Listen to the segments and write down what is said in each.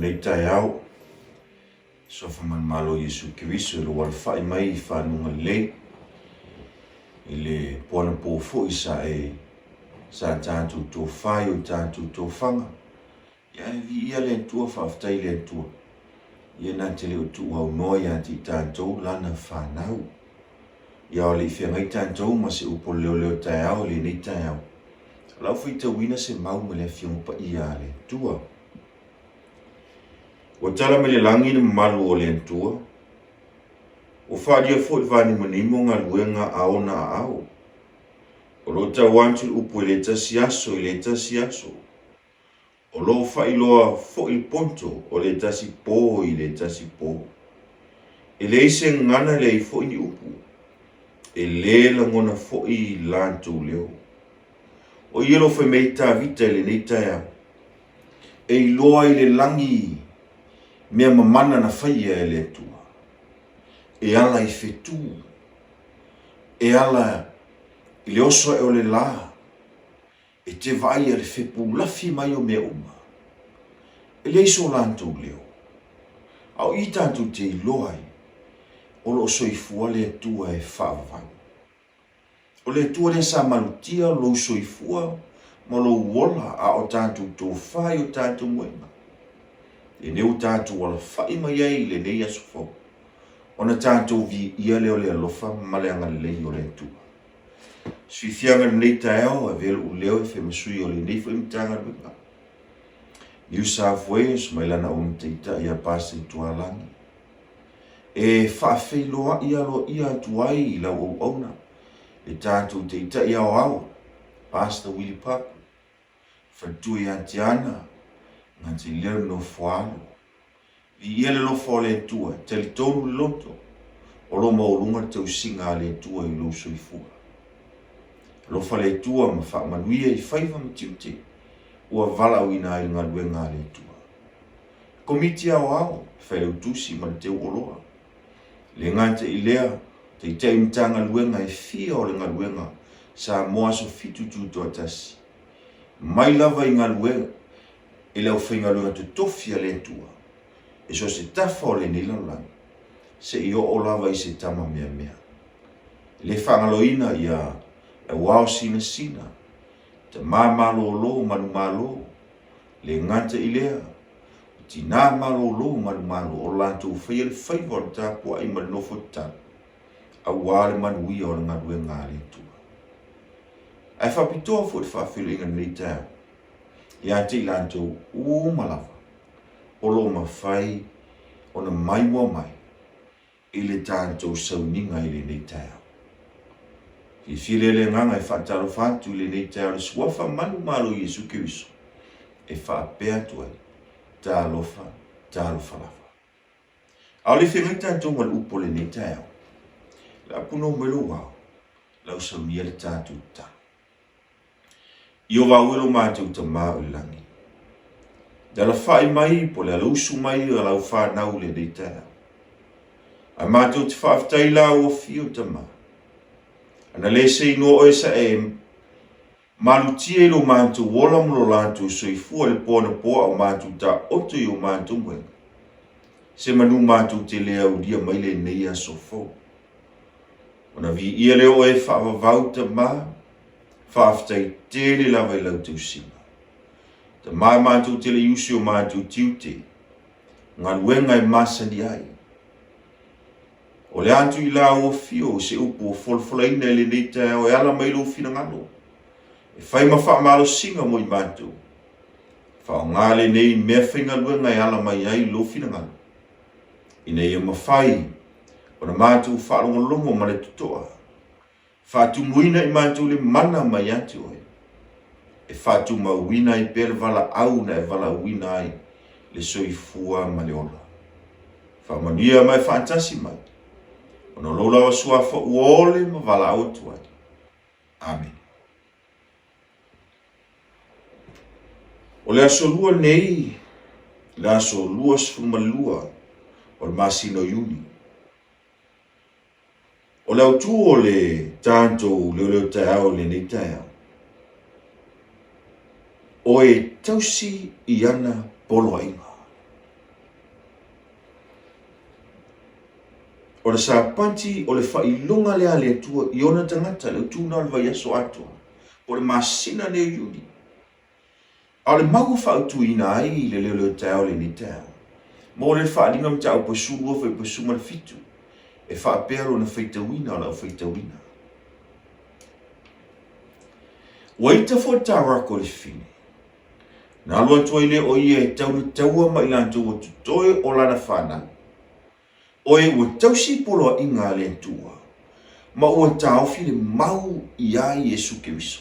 lenei taeao, Suafa manumalo o Iesu Keriso i lou alafai mai i fanuga lelei, i le po anapo foi sa e sa tatou tofa i o tatou tofaga. Ia e viia le Atua, faafetai i le Atua, Ia na te le o tuuaunoa ia te i tatou lana fanau. Ia o le i feagai tatou ma se upu o le leoleo taeao i lenei taeao, o lau faitauina se mau ma le Afioga Paia a le Atua. Ua tala mai le lagi le mamalu o le Atua, ua faaalia foi le vanimonimo galuega a ona aao. O lo o tau atu le upu i le tasi aso i le tasi aso. O lo o faailoa foi le poto o le tasi po i le tasi po. E leai se gagana e leai foi ni upu, e le lagona foi latou leo. O ia lo fai mai Tavita i lenei taeao, e iloa i le lagi mea mamana na faia e le Atua, e ala i fetu, e ala i le oso ae o le la, E te vaaia le fepulafi mai o mea uma, e leai so latou leo. A o i tatou te iloa ai, o lo o soifua le Atua e faavavau. O le Atua lea sa malutia lou soifua ma lou ola a o tatou tofa i o tatou moega. Lenei ua tatou alafai mai ai i lenei aso fou, ona tatou viia lea o le alofa ma le agalelei o le Atua. Fiafiaga i lenei taeao, avea lou leo e fai ma sui o lenei foi Matagaluega. New South Wales mai lana auma taitai ia Pastor Tualagi. E faafeiloai aloaia atu ai i lau auauna le tatou taitai aoao, Pastor Willie Paku, faletua ia Tiana, Ngati Leo Nofoalo. Viia le alofa o le Atua, talitonu le loto, o lo o maualuga le tausiga a le Atua i lou soifua. Alofa le Atua ma faamanuia i faiva ma tiute ua valaauina ai le galuega a le Atua. Komiti Aoao, le Failautusi ma le Teu Oloa. Le gata i lea, taitai Matagaluega e fia o le galuega Samoa Aso Fitu Tutoatasi, mai lava i galuega i le aufaigaluega totofi a le Atua, e so o se tafa o lenei lalolagi, seia oo lava i se tama meamea. E le faagaloina ia lau ao sinasina, tama malolo manumalo, le gata i lea, o tina malolo manumalo o latou faia le faiva o le tapuai ma le nofo tatalo, aua le manuia o le galuega a le Atua. Ae faapitoa foi le faafeiloaiga i lenei taeao ia te i latou uma lava o lo o mafai ona maimoa mai i le tatou sauniga i lenei taeao. Fiafia lea le agaga e faatalofa atu i lenei taeao i le Suafa manumalo o Iesu Keriso e faapea atu ai, Talofa, talofa lava. A o le feagai tatou ma le upu o lenei taeao, le a punou mai lou ao, lau saunia le tatou tatalo. Ieova e lo matou Tama o i le lagi, le alafai mai po o le alausu mai o lau fanau i lenei taeao. Ae matou te faafetai i lau afio Tama, ana le seinoa oe sa e malutia i lo matou ola ma lo latou soifua i le po anapo a o matou taoto i o matou moega, se manu matou te le aulia mai lenei aso fou. Ona viia lea o oe faavavau Tama, faafetai tele lava i lau tausiga. Tama e matou te le i usi o matou tiute, galuega e masani ai. O le atu i lau afio o se upu ua folafolaina i lenei taeao e ala mai lou finagalo, e fai ma faamalosiga mo i matou. Faaaoga lenei meafaigaluega e ala mai ai lou finagalo, ina ia mafai ona matou faalogologo ma le totoa, faatumuina i matou le mana mai ia te oe, e faatumauina ai pea le valaau na e valaauina ai le soifua ma le ola. Faamanuia ma e faatasi mai, ona o lou lava suafa ua ole ma valaau atu ai. Amene. O le aso lua nei, le aso 22 o le masina o Iuni, o le autu o le tatou leoleo taeao i lenei taeao, o e tausi i ana poloaiga. O le Sapati o le faailoga lea a le Atua i ona tagata, le autu lena o le vaiaso atoa, po o le masina nei o Iuni. A o le mau ua faautuina ai le leoleo taeao i lenei taeao, mo le faaaliga o mataupu e 12 fuaiupu e 17, e faapea lona faitauina o lau faitauina. Ua ita foi le taurako i le fine. Na alu atu ai lea o ia e tau le taua ma i latou ua totoe o lana fanau. O e ua tausi poloaiga a le Atua, ma ua taofi le mau iā Iesu Keriso.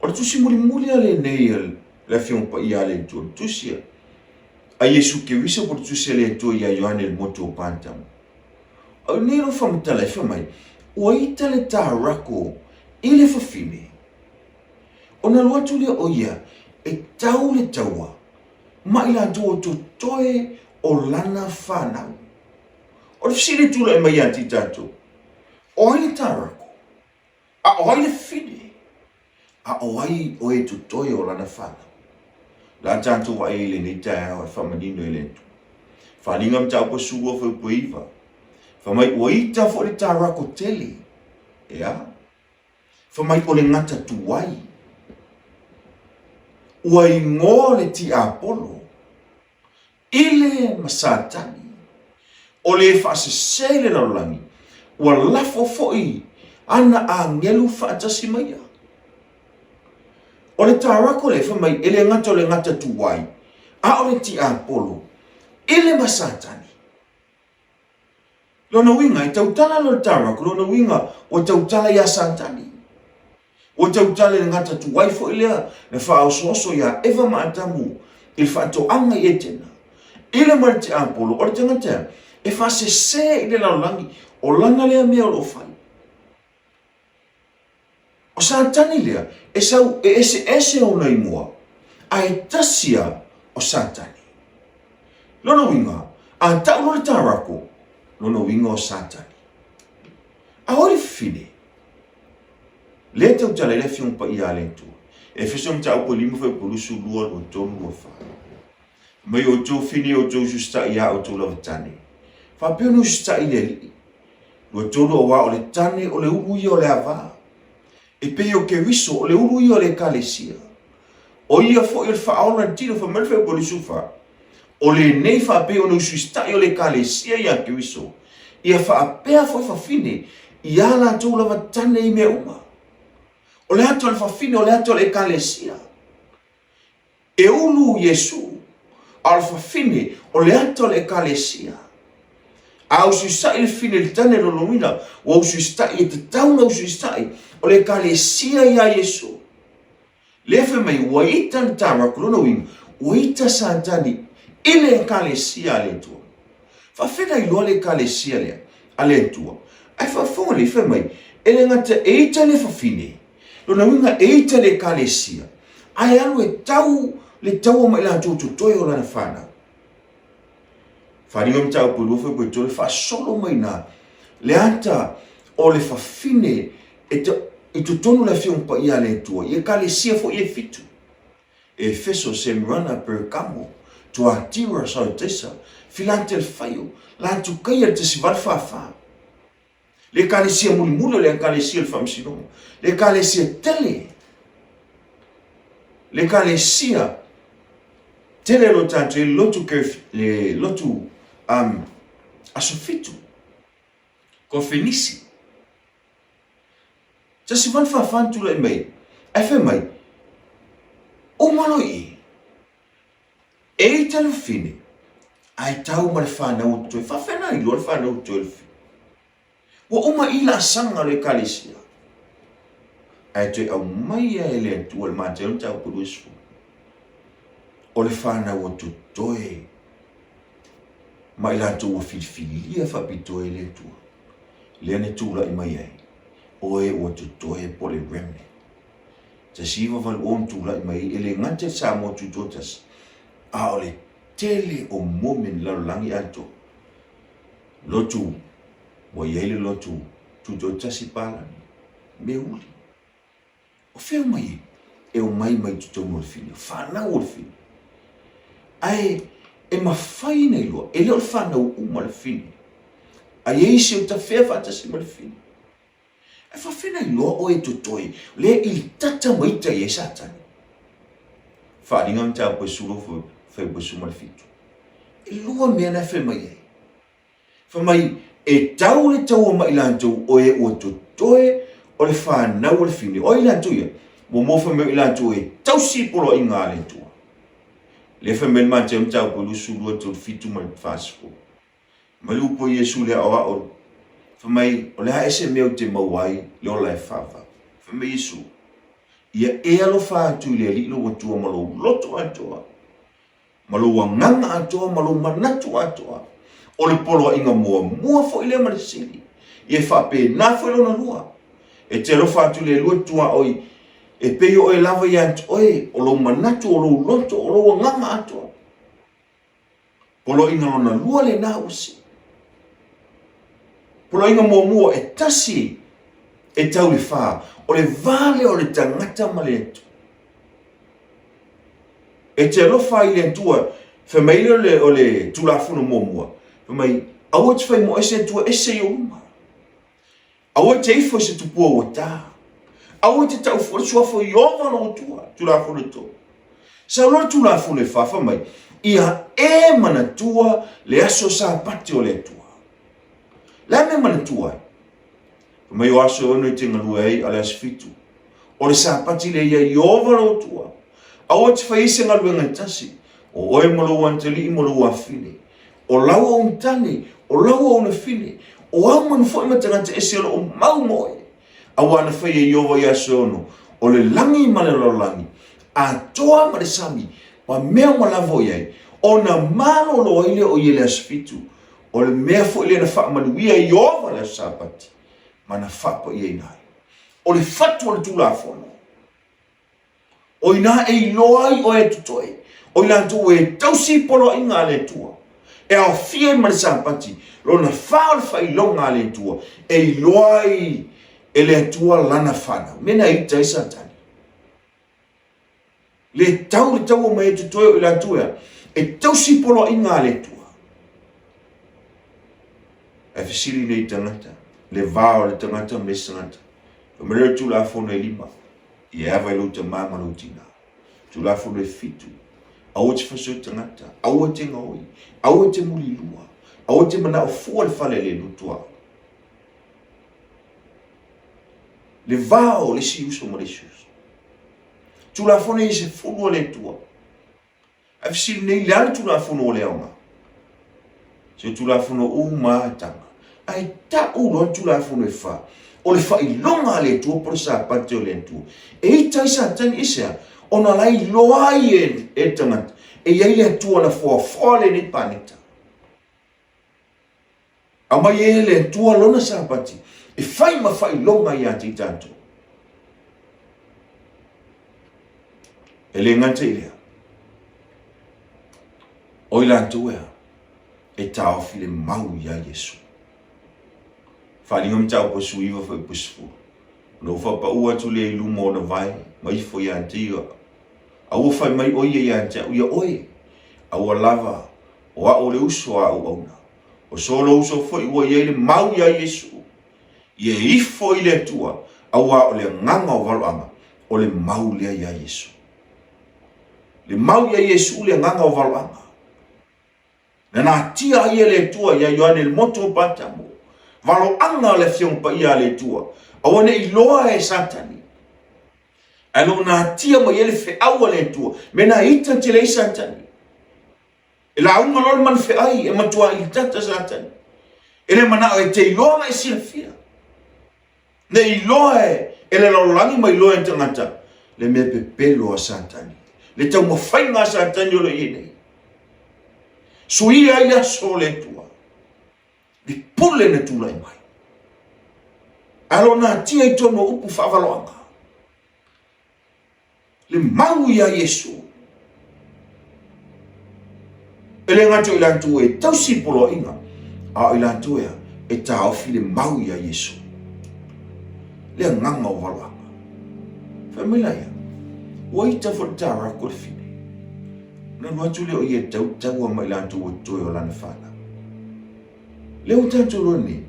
O le tusi mulimuli a lenei a le Afioga Paia a le Atua, le tusi a Iesu Keriso po o le tusi a le Atua iā Ioane i le motu o Patamo. O nei lou faamatala e fai mai, ua ita le tarako i le fafine, ona alu atu lea o ia e tau le taua ma i latou o totoe o lana fanau. O le fesili e tulai mai ia te tatou, o ai le tarako? A o ai le fine? A o ai o e totoe o lana fanau? La tatou vaai i lenei taeao e faamanino e le Atua. Faaaliga mataupu e 12 fuaiupu e 9. Fai mai ua ita foi le tarako tele. Ea? Fai mai o le gata tuai. Ua igoa le tiapolo i le ma Satani, o le faasese i le lalolagi, ua lafo foi ana agelu faatasi ma ia. O le tarako lea, fai mai, e le gata o le gata tuai, a o le tiapolo i le ma Satani. Lona uiga, e tautala loa le tarako, lona uiga, ua tautala iā Satani. Ua tautala i le gata tuai foi lea na faaosooso iā Eva ma Atamu i le faatoaga i Etena. I le ma le tiapolo, o le tagata e faasese i le lalolagi, o lana lea mea o lo o fai. O Satani lea e sau e eseese ona igoa, a e tasi a o Satani. Lona uiga, a tau loa le tarako, lona uiga o Satani. A o le fine, lea e tautala ai le Afioga Paia a le Atua. Efeso mataupu e 5 fuaiupu 22, 23, 24. Mai outou fine i outou ususitai iā outou lava tane. Faapea ona ususitai i le Alii. 23 auā o le tane o le ulu ia o le avā. E pei o Keriso o le ulu ia o le Ekalesia. O ia foi o le faaola i le tino, fai mai le fuaiupu 24. O lenei faapea ona ususitai o le Ekalesia iā Keriso, ia faapea foi fafine iā latou lava tane i mea uma. O le ata o le fafine o le ata o le Ekalesia. E ulu Iesu, a o le fafine, o le ata o le Ekalesia. A usuisa'i le fine i le tane loloina, ua usuisa'i e tatau ona usuisa'i, o le Ekalesia iā Iesu. Lea fai mai, ua ita le tarako, lona uiga, ua ita Satani i le Ekalesia a le Atua. Faafena iloa le Ekalesia lea a le Atua? Ae faafofoga lelei, fai mai, e le gata e ita le fafine, Lona uiga e ita le Ekalesia, ae alu e tau le taua ma i latou totoe o lana fanau. Faaaliga mataupu e 2 fuaiupu e 3, faasolo mai ina le ata o le fafine e ta, i totonu o le Afioga Paia a le Atua, i Ekalesia foi e fitu, Efeso, Semirana, Pergamo, Tuatira, Saritesa, Filatelfaio, Latukaia, le 1844. Le Ekalesia mulimuli o le Ekalesia o le Faamasinoga, le Ekalesia tele, le Ekalesia tele lo tatou i le lotu, le lotu aso fitu, Kofenisi. 1844 na tulai mai, ae fai mai, uma loa i i, e ita le fafine, ae tau ma le fanau o totoe. Faafefea na iloa le fanau o totoe o le fafine? Ua uma i laasaga o le Ekalesia, ae toe aumaia e le Atua le Mateo mataupu 20, o le fanau o totoe ma i latou ua filifilia faapitoa e le Atua, lea na tulai mai ai, o e ua totoe po o le remnant. 1980 na tulai mai ai, e le gata i Samoa Tutoatasi, a o le tele o momi i le lalolagi atoa. Lotu, ua i ai le lotu tutoatasi palagi, mea uli. O fea omai ai? E omai mai totonu o le fili, o fanau o le fili. Ae E mafai ona iloa, e le o le fanau uma le fine. A i ai isi o tafea faatasi ma le fine. Ae faafefea ona iloa oe e totoe lea e ilitata ma ita i ai Satani? Faaaliga mataupu e sulu fuaiupu e 17. E lua mea na e fai mai ai. Fai mai, e tau le taua ma i latou o e ua totoe o le fanau a le fine. O ai latou ia? Muamua fai mai o i latou e tausi i poloaiga a le Atua. Lea fai mai le Mateo mataupu e 22, 37 ma le 40. Mai le upu a Iesu i le aoao, fai mai, o le a ea se mea ou te maua ai le ola e faavavau? Fai mai Iesu, Ia e alofa atu i le Alii lou Atua ma lou loto atoa, ma lou agaga atoa ma lou manatu atoa. O le poloaiga muamua foi lea ma le sili. Ia e faapena foi lona lua. E te alofa atu i le Alua tuaoi e pei o oe lava ia te oe, o lou manatu, o lou loto, o lou agaga atoa. Poloaiga lona lua lena ua sili. Poloaiga muamua e tasi e tau le fa, o le va lea o le tagata ma le Atua. E te alofa i le Atua, fai mai lea o le, o le Tulafono muamua, fai mai, aua e te fai mo ese Atua ese i ou luma. Aua e te ifo i se tupua ua ta. Aua e te tau fua le suafa o Ieova lou Atua. Tulafono e tolu. Sau loa le Tulafono e fa, fai mai, ia e manatua le aso Sapati o le Atua. Le a mea manatua ai? Fai mai o aso e ono e te galue ai a le aso fitu. O le Sapati lea ia Ieova lou Atua. Aua e te fai ai se galuega e tasi, o oe ma lou atalii ma lou afine, o lau aunatane, o lau aunafine, o au manu foi ma tagata ese o lo o mau ma oe. Aua na fai e Ieova i aso e ono, o le lagi ma le lalolagi, atoa ma le sami, ma mea uma lava o i ai, ona malolo ai lea o ia i le aso fitu, o le mea foi lea na faamanuia e Ieova le aso Sapati, ma na faapaiaina ai. O le fatu o le Tulafono. O ina e iloa ai oe e totoe, o i latou e tausi poloaiga a le Atua, e aofia ai ma le Sapati, lona fa o le faailoga a le Atua, e iloa ai e le Atua lana fanau. Mea na ita ai Satani. Le tau le taua mai e totoe o i latou ea, e tausi poloaiga a le Atua. Ae fesili nei tagata, le va o le tagata ma le isi tagata. Fai mai lea o le Tulafono e lima, Ia ava i lou tamā ma lou tinā. Tulafono e fitu, aua te fasoi tagata, aua te gaoi, aua te mulilua, aua te manao fua le fale le lutu au. Le va o le isi uso ma le isi uso. Tulafono e se fulu a le Atua. Ae fesili nei, le a le Tulafono ua le aoga? Se Tulafono uma a tama. Ae tau loa le Tulafono e fa, o le faailoga a le Atua po o le Sapati o le Atua. E ita ai Satani i se a? Ona la iloa ai e, e le tagata, e i ai le Atua na foafoa lenei paneta. Aumai e le Atua lona Sapati e fai ma faailoga ia te i tatou. E le gata i lea, o i latou ea e taofi le mau iā Iesu. Faaaliga mataupu e 19 fuaiupu 10. Ona ou faapau atu lea i luma o ona vae ma ifo ia te ia. A ua fai mai ʻo ia ia te au, ia oe, a ua lava o au o le uso a auauna. O so lou uso foi ua i ai le mau iā Iesu, ia e ifo i le Atua, auā o le agaga o valoaga, o le mau lea iā Iesu. Le mau iā Iesu le agaga o valoaga. Na natia ai e le Atua iā Ioane le motu o Patamo, valoaga o le Afioga Paia a le Atua, aua ne i iloa e Satani. Ae lo natia mai ai le feau a le Atua, me na ita tele ai Satani. E lauga loa le manufeai e matua ilitata Satani. E le manao e te iloa ma e silafia. Ne iloa e, e le lalolagi ma iloa e tagata le mea pepelo a Satani. Le taumafaiga a Satani o lo o i ai nei. Suia ai le aso o le Atua. Le pule na tulai mai. A lo natia i tonu o upu faavaloaga. Le mau iā Iesu. E le gata o i latou e tausi i poloaiga, a o i latou ea e taofi le mau iā Iesu. Le agaga o valoaga. Fai mai la ia, ua ita foi le tarako le fine. Ona alu atu lea o ia e tau taua ma i latou ua totoe o lana fanau. Lea ua tatou iloa nei,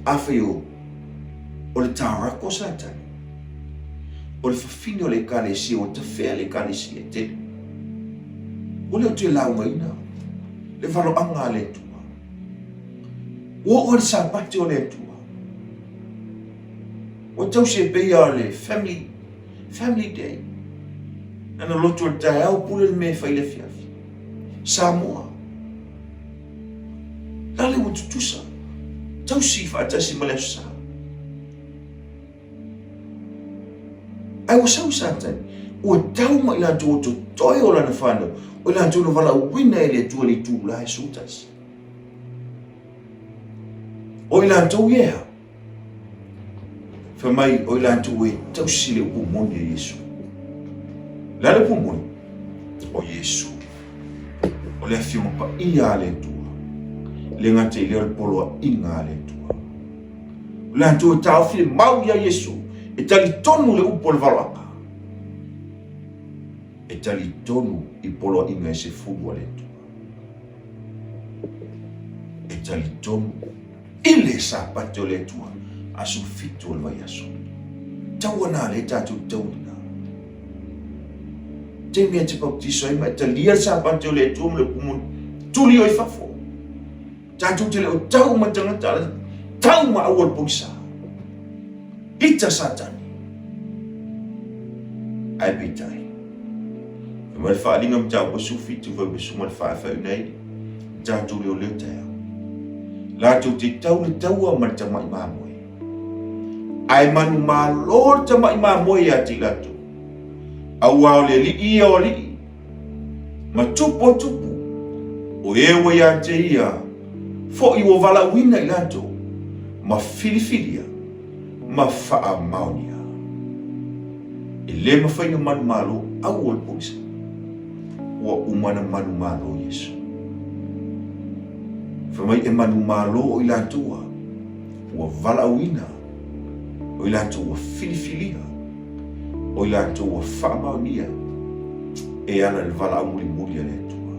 afai o, o le taurako Satani, o le fafine o le ekalesia ua tafea le ekalesia e tele. Ua le o toe laugaina le valoaga a le Atua. Ua oo i le Sapati o le Atua. Ua tausi e pei o le family, family day. Na na lotu le taeao pule le mea e fai i le afiafi. Samoa. Lale ua tutusa. Tausi faatasi ma le Aso Sa. Ae ua sau Satani, ua tau ma i latou o totoe o lana fanau, o i latou na valaauina e le Atua i le itula e 11. O i latou ia e a? Fai mai, o i latou e tausi le upu moni a Iesu. O le a le upu moni? O Iesu. O le Afioga Paia a le Atua. Le gata i lea o le poloaiga a le Atua. O latou e taofi le mau ia Iesu, e talitonu le upu o le valoaga. E talitonu i poloaiga e sefulu a le Atua. E talitonu i le Sapati o le Atua, aso fitu o le vaiaso. Taua na le tatou tauina. Taimi e te bautiso ai ma e talia le Sapati o le Atua ma le upu moni, tuli oe i fafo. Tatou te le o tau ma tagata ala, tau ma aua le pogisa. Ita Satani. Ae peitai. E mai le faaaliga mataupu 17 fai ma le faafaiuna ai tatou leo leo taeao. Latou te tau le taua ma le tamai mamoe. Ae manumalo le tamai mamoe ia te i latou. Aua o le alii ia o alii, ma tupu o tupu, o e ua ia te ia foi ua valaauina i latou, ma filifilia, ma faamaonia. E le mafai ona manumalo au o le pogisa. Ua uma ona manumalo Iesu. Fai mai e manumalo o i latou a ua valaauina, o i latou ua filifilia, o i latou ua faamaonia e ala i le valaau mulimuli a le Atua.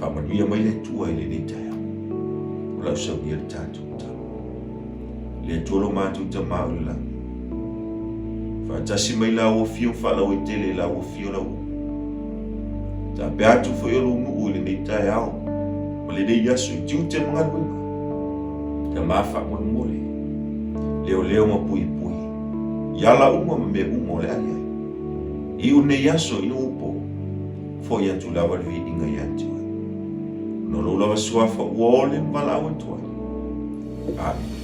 Faamanuia mai le Atua i lenei taeao. O lau saunia le tatou tala. Le Atua lo matou Tama o le lagi. Faatasi mai la ua afio faalauaitele la ua afio lau upu. Tapea atu foi o lou nuu i lenei taeao ma lenei aso i tiute ma galuega. Tama faamolemole, leoleo ma puipui, i ala uma ma mea uma o le a i ai. Iu lenei aso i nuu po, foi atu lava le viiga ia te oe. Ona o lou lava suafa ua ole ma valaau atu ai. Amene.